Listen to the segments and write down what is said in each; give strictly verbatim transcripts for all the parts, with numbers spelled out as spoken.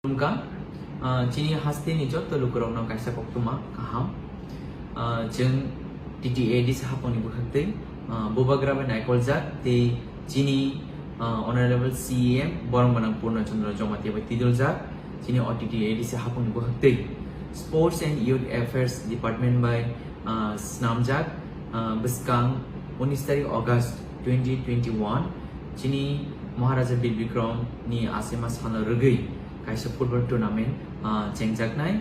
Khulumkha, ah, chini hasteni jotto lukurokno kaisa koktwma kaham. Ah, chwng T T A D C hapangni bwkhaktwi, ah, bubagra bai naikoljak tei chini, ah, Honorable C E M borong gwnang Purna Chandra Jamatia bai tidoljak chini o T T A D C hapangni bwkhaktwi Sports and Youth Affairs Department bai, ah, snamjak, ah, bwskang unis tarik August twenty twenty-one chini Maharaja Bir Bikram ni asema salo rwgwi kaisa football tournament, ah, chengjaknai.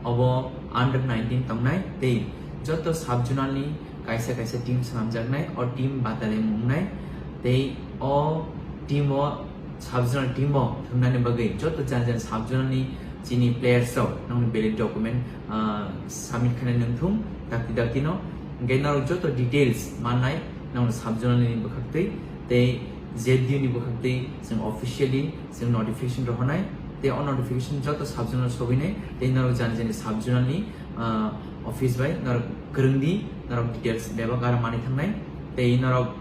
Obo under nineteen tongnai tei joto sub-zonal ni kaisa kaisa team swnamjaknai, o team batalai wngnai tei o team o sub-zonal team o thwngnani bagwi joto jani jani sub-zonal ni chini players rok nokni valid document, ah, submit khainai nangthung dakti dakti no. Hwnkhe norok joto details mannai nokni sub-zonal ni bwkhaktwi tei Z D U ni bwkhaktwi chwng officially chwng notification rohornai. Tei o notification joto sub-zonal sogwinai tei norok jani jani sub-zonal ni, ah, office bai norok kwrwngdi, norok details bebak aro manwi thangnai. Tei norok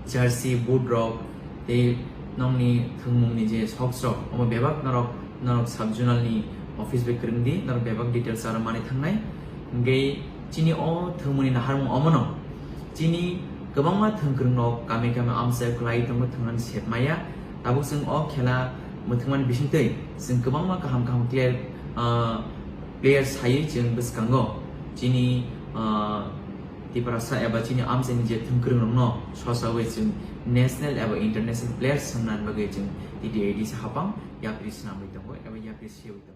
jersey, boot rok tei nokni thwngmungni je socks rok, omo bebak norok, norok sub-zonal ni office bai kwrwngdi, norok bebak details aro manwi thangnai. Hwnkhe chini o thwngmungni naharmung omono. Chini kwbangma thwngkwrwng rok kami kami amchai kwlai tongo, thwngnani sep maya. Tabuk chwng o khela mwthangmani bisingtwi chwng kwbangma kaham kaham player, ah, player saywi chwng bwskango. Chini, ah, Tiprasa eba chini amchaini je thwngkwrwng rokno sosawi chwng national eba international players swngnani bagwi chwng T T A D C hapang yapri swnamwi tongo eba yapri swiwi tongo.